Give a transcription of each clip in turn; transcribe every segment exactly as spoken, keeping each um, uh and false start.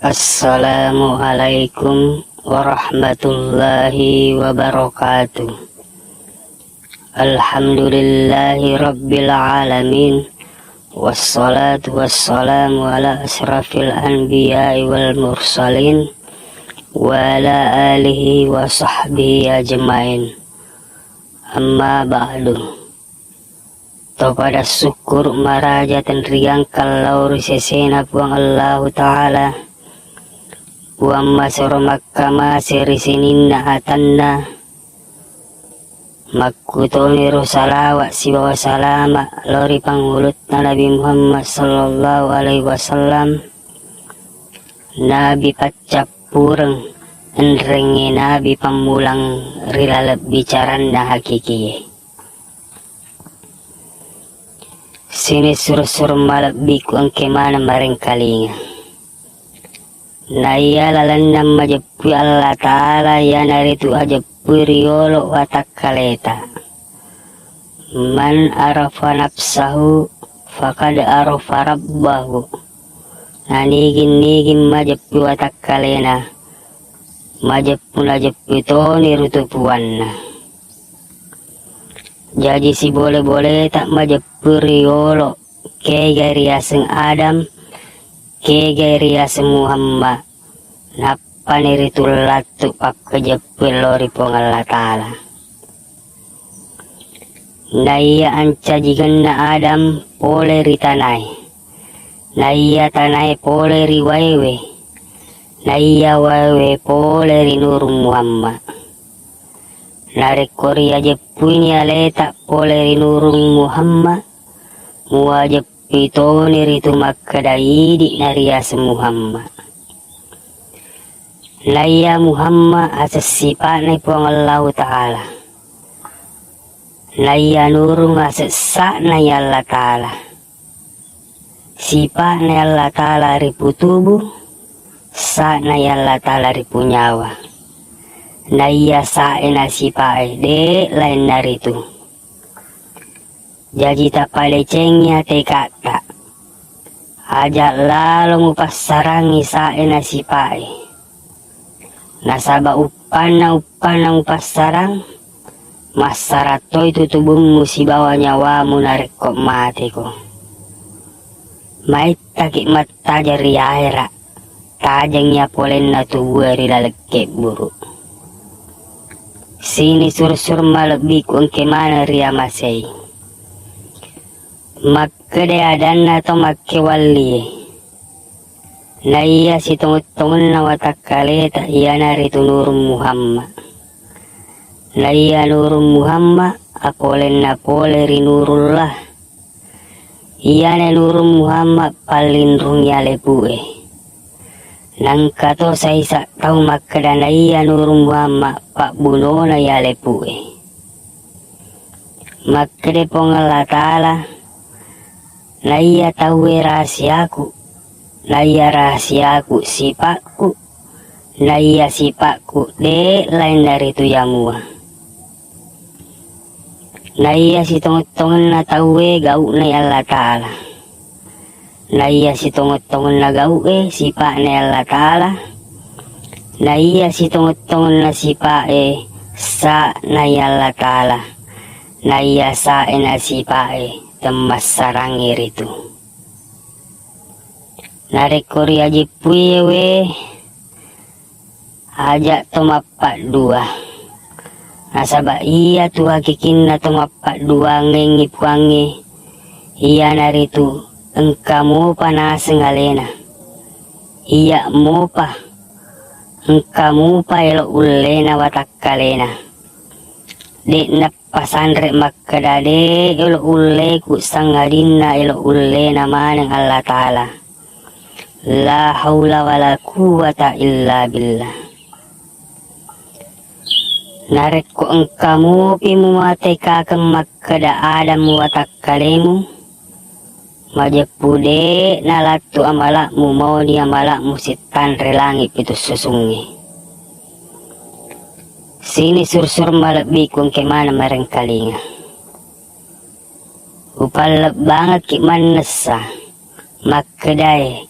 Assalamualaikum warahmatullahi wabarakatuh. Alhamdulillahi rabbil alamin. Wassalatu wassalamu ala asyrafil anbiya'i wal mursalin wa ala alihi wa sahbihi ajmain. Amma ba'du. Topada sukkuru maraja tenriangkang lao ri sesena Puang Allahu Ta'ala, Puang masero makkamase ri sininna atanna, makkutoniro salawa sibawa salama lao ri pangulutta Nabi Muhammad sallallahu alaihi wasallam, Nabi paccappureng, enrengnge Nabi pammulang ri laleng bicaranna hakikie. Sining suro-suro malebbiku engke maneng marengkalinga. Naiya lalenna majeppui Allah Ta'ala iyanaritu ajeppui riolo watakkaleta. Man arafa nafsahu faqad arafa rabbahu. Nanigin-nigin majeppui watakkalena, majeppu-najeppui toni ritu puanna. Jaji sibole-boleta majeppu riolo, kegai riaseng Adam, kegai riaseng Muhammad, nappani ritu lattu pakkejeppui lao ri Puang Allah Ta'ala. Naiya ancajigenna Adam pole ri tanae, naiya tanae pole ri waewe, naiya waewe pole ri Nurung Muhammad. Narekko riajeppuini aleta pole ri Nurung Muhammad, muajeppui toni ritu makkeda idi'na riaseng Muhammad. Naiya Muhammad aseng sipa'na Puang Allahu Ta'ala. Naiya Nurung aseng sa'na Allah Ta'ala. Sipa'na Allah Ta'ala ripu tubu, sa'na Allah Ta'ala ripu nyawa. Naiya sa'e na sipa'e, de' lainna ritu. Jaji tapadecengi ateka'ta. Aja' lalo mupassarangi sa'e na sipa'e. Nasaba uppanna-uppanna mupassarang, massara toi tu tubummu sibawa nyawamu narekko mateko. Maittaki mattajeng ri ahera, tajengngi apolenna tubue ri laleng kebburu. Sining suro-suro malebbiku engke maneng riamasei. Makkeda adanna to makkewallie. Naiya sitongeng-tongenna watakkaleta iyanaritu Nurung Muhammad. Naiya Nurung Muhammad apolenna pole ri Nurullah. Iyana Nurung Muhammad pallinrungi alepu'e. Nangka to saisa tau makkeda naiya Nurung Muhammad pabbunona alepu'e. Makkeda Puang Allah Ta'ala, naiya tauwe rahasiaku, naiya rahasiaku sipa'ku, naiya sipa'ku de' lain naritu yamua. Naiya sitongeng-tongenna tauwe gau'na Allah Ta'ala. Naiya sitongeng-tongenna gau'e sipa'na Allah Ta'ala. Naiya sitongeng-tongenna sipa'e sa'na Allah Ta'ala. Naiya sa'e na sipa'e temmassarangnge ritu. Narekko riajeppuie we, aja' to mappaddua. Nasaba iyatu hakikinna to mappadduangengngi Puangnge, iyanaritu engka mopa naseng alena. Iya mopa, engka mopa elo ullena watakkalena. De'na pasanre makkeda de' elo ulleku sangadinna elo ullena maneng Allah Ta'ala. La haula wala quwwata illa billah. Narekko engka mupi mumatekakeng makkeda Adam watakkalemu, majeppu de' nalattu amala'mu mauni amala'mu sittanre langi' pitu susungnge. Sining suro-suro malebbiku engke maneng marengkalinga. Upallebbangekki mannessa makkedae,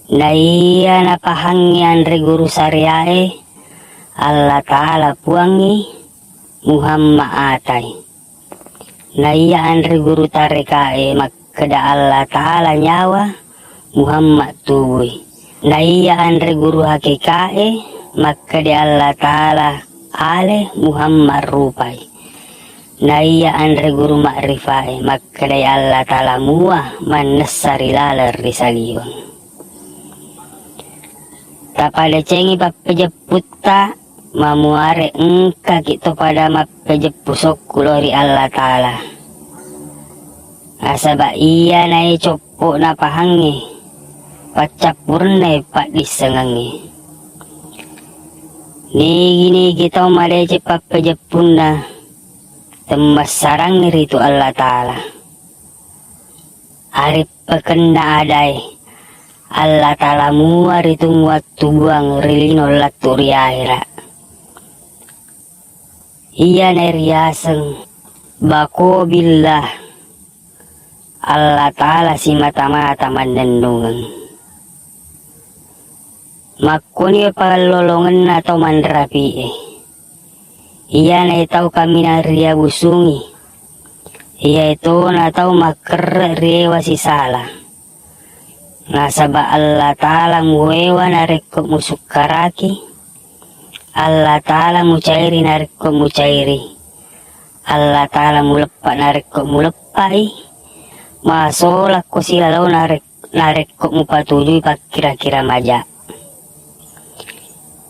Naiya napahangngi anre guru syariae, Allah Ta'ala puangngi, Muhammad atai. Naiya anre guru tarekae makkeda Allah Ta'ala nyawa, Muhammad tubui. Naiya anre guru hakikae makkeda Allah Ta'ala ale, Muhammad rupai. Naiya anre guru ma'rifae makkedai Allah Ta'ala mua mannessa ri laleng ri saliweng. Tapadecengi pappejepputta, mamuare engkaki to pada mappejeppu sokku lao ri Allah Ta'ala. Nasaba iyanae coppo'na pahangnge, paccappurennae paddissengengnge. Nigi-nigi tau madeceng pappejeppunna, temmassarangngi ritu Allah Ta'ala. Arippekenna adae, Allah Ta'ala mua ritu muattubuang ri lino lattu ri ahera. Iyana riaseng bako billah, Allah Ta'ala simata-mata mannennungeng. Makkoni pallolongenna tau manrapi'e. Iyanae tau kaminang riabusungi, iyae tona tau makkerre riewa sisala. Nasaba Allah Ta'ala muewa narekko musukkaraki, Allah Ta'ala mucairi narekko mucairi, Allah Ta'ala muleppa narekko muleppai, masolakko silalau narek-, narekko mupatujui pakkira-kira maja.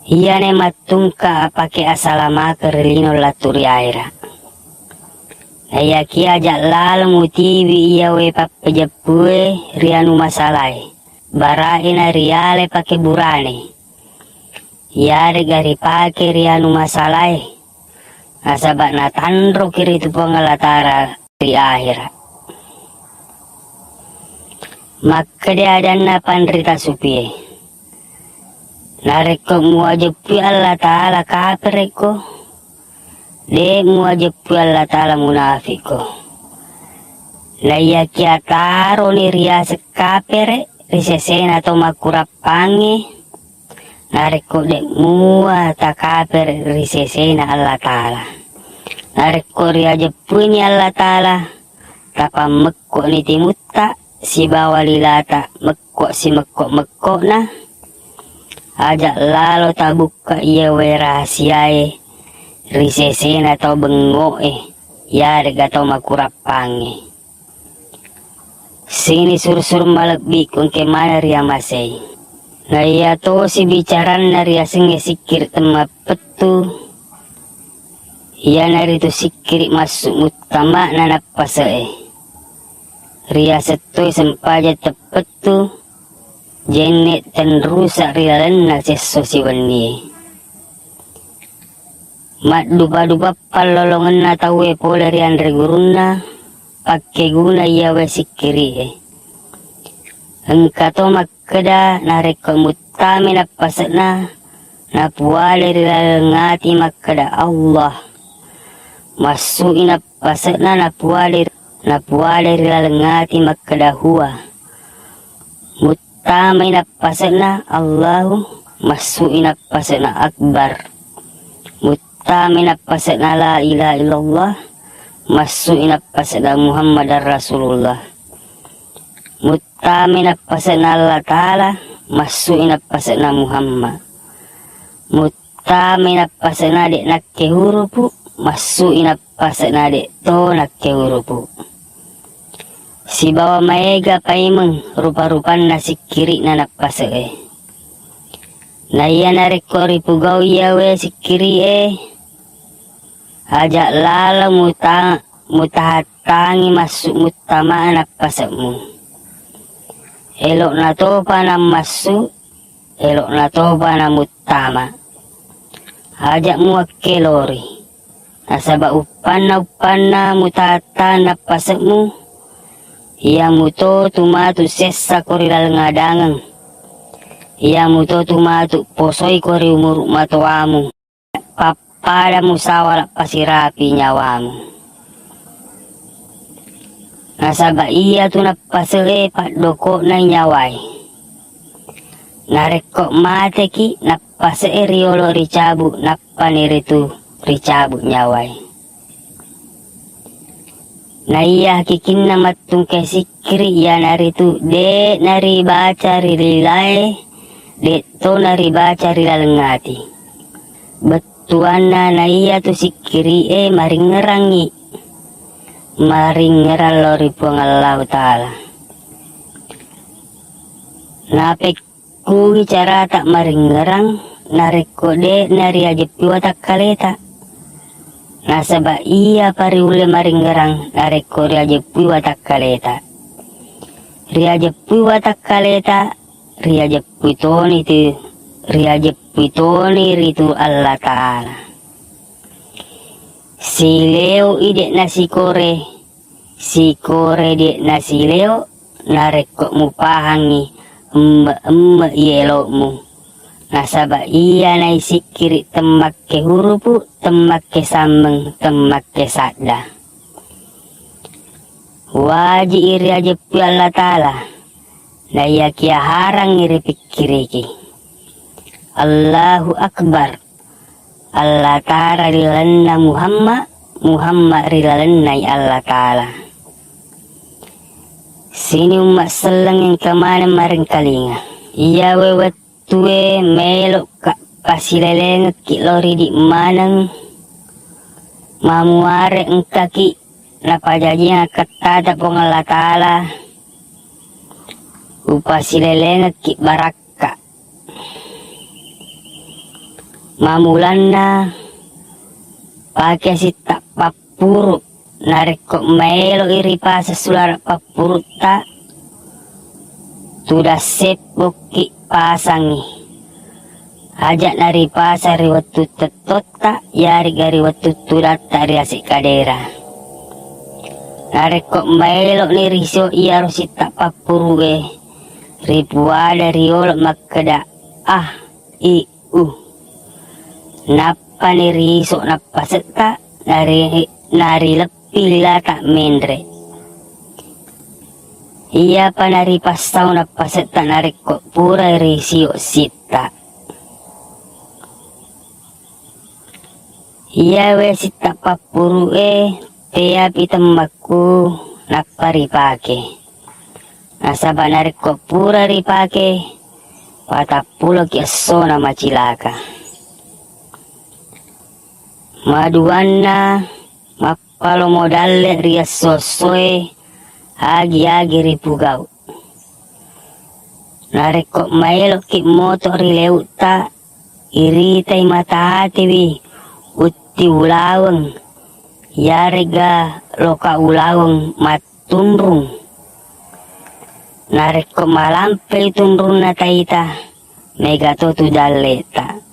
Iyanae mattungka apake asalamakeng ri lino lattu ri ahera. Naiyakiya aja lalo mutiwi iyawe pappejeppue ri anu masalae, barae na riale pake burane. Iyarega ripake ri anu masalae, nasaba natanroki ritu Puang Allah Ta'ala ri ahera. Makkeda adanna panrita supie, narekko muwajeppui Allah Ta'ala kaperekko, de muwajeppui Allah Ta'ala munafikko. Naiyakiya taroni riaseng kapere ri sesena to makkurappangnge, narekko de mua takapere ri sesena Allah Ta'ala. Narekko riajeppuini Allah Ta'ala, tapammekko'ni timutta sibawa lilata mekko simekko-mekko'na, aja lalo tabukka iyawe rahasiae ri sesena tau bengngo'e, yarega tau makurappangnge. Sini sur-sur malebbiku engke maneng riamasei. Naiya tosi bicaranna riasengnge sikkiri temmappettu, iyanaritu sikkiri massu muttama'na nappase'e. Riaseng toi sempajang teppettu, jenne tenrusa ri lalenna sesso siwennie. Maddupa-dupa pallolongenna tauwe pole ri anre gurunna, pakkeguna iyawe sikkiri'e. Engka to makkeda narekko muttami nappase'na, napuwale ri laleng ati makkeda Allah. Massu'i nappase'na napuwale, napuwale ri laleng ati makkeda Huwa. Muttamai nappase'na Allahu, massu'i nappase'na Akbar. Muttamai nappase'na La ilaha illallah, massu'i nappase'na Muhammadar Rasulullah. Muttamai nappase'na Allah Ta'ala, massu'i nappase'na Muhammad. Muttamai nappase'na de' nakke hurupu, massu'i nappase'na de' to nakke hurupu. Sibawa maega paimeng rupa-rupanna sikkiri'na nappase'e. Naiya narekko ripugau iyawe sikkiri'e, aja lalo muta-, mutahattangi massu muttama nappase'mu. Elo'na topa nammassu, elo'na topa namuttama. Aja muwakkelori. Nasaba uppanna-uppanna mutahattang nappase'mu, iyamuto tumatu sessako ri laleng adangeng, iyamuto tumatu posoiko ri umuru matoamu, pappada musawala pasirapi nyawamu. Nasaba iyatu nappase'e paddoko'na nyawae. Narekko mateki, nappase'e riolo ricabu, nappaniritu ricabu nyawae. Naiya hakikinna mattungke sikkiri iyanaritu de' naribaca ri lilae, de' to naribaca ri laleng ati. Bettuanna naiya tu sikkiri'e maringngerangngi, maringngerang lao ri Puang Allahu Ta'ala. Napekkugi carata maringngerang narekko de' nariajeppui watakkaleta? Nasaba iyapa riulle maringngerang narekko riajeppui watakkaleta. Riajeppui watakkaleta, riajeppui toni tu, riajeppui toni ritu Allah Ta'ala. Sileo i de' nasikore, sikore de' nasileo, narekko mupahangngi emme-emme i elo'mu. Nasaba iyana i sikkiri temmakke hurupu, temmakke sammeng, temmakke sadda. Waji i riajeppui Allah Ta'ala, naiyakiya harangngi ripikkiriki. Allahu Akbar. Allah Ta'ala ri lalenna Muhammad, Muhammad ri lalennai Allah Ta'ala. Sini umma selleng engka maneng marengkalinga. Iyawe wettue melo'ka pasilelengekki lao ridi maneng, mamuare engkaki napajajiang akkattata Puang Allah Ta'ala, upasilelengekki barakka. Mammulanna pake sitta pappuru, narekko maelo i ripaseng sulara pappurutta, tudang seppokki pasangngi. Aja naripaseng ri wettu tettotta, yarega ri wettu tudatta ri ase kadera. Narekko maeloni risio iyaro sitta pappurue, ripuada riolo makkeda a, i, u. Nappani riiso nappasetta, nari-, narileppi lilata menre. Iyapa naripassau nappasetta narekko purai risio sitta. Iyawe sitta pappurue, teapi temmakku nappa ripake. Nasaba narekko pura ripake, patappuloki essona macilaka. Maduanna, mappalomo dalle ri esso-essoe, agi-agi ripugau. Narekko maelokki moto ri leu'ta, iritai mata atiwi utti ulaweng, yarega loka ulaweng mattunrung. Narekko malampai tunrunna taita, mega to tu dalle'ta.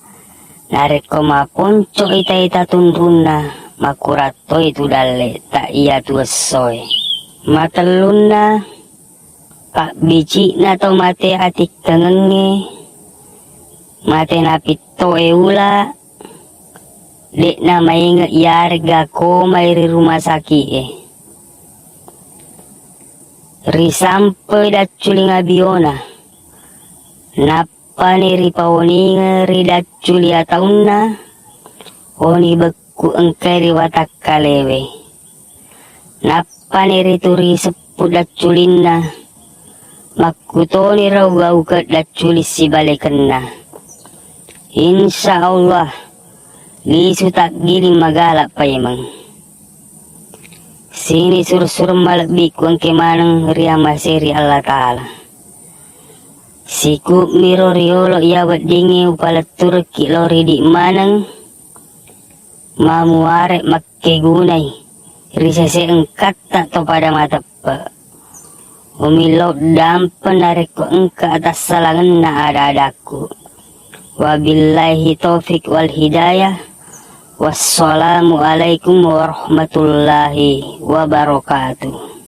Narekko maponco'i taita tunrunna, makurang toi tu dalle'ta iyatu essoe. Matellunna, pabbici'na to mate atikkengengnge, mate napittoe ula, de'na mainge iyarega komai ri rumah saki'e. Risampoi dacculing abiona, nappani ripaoningeng ri dacculi ataunna, oni bekku engkai ri watakkalewe. Nappani rituri seppu dacculinna, makkutoni rau gaukeng dacculi sibalekenna. Insya Allah, lisu taggiling magala paimeng. Sini sureng-sureng malebbiku engke maneng riamaseri Allah Ta'ala. Sikubmiro riolo iya weddingnge upaletturekki lao ridi maneng, mamuare makkegunai ri sese engkatta to pada mateppe. Umillau dampeng narekko engka atassalangenna ada-adakku. Wabillahi taufik wal hidayah. Wassalamualaikum warahmatullahi wabarakatuh.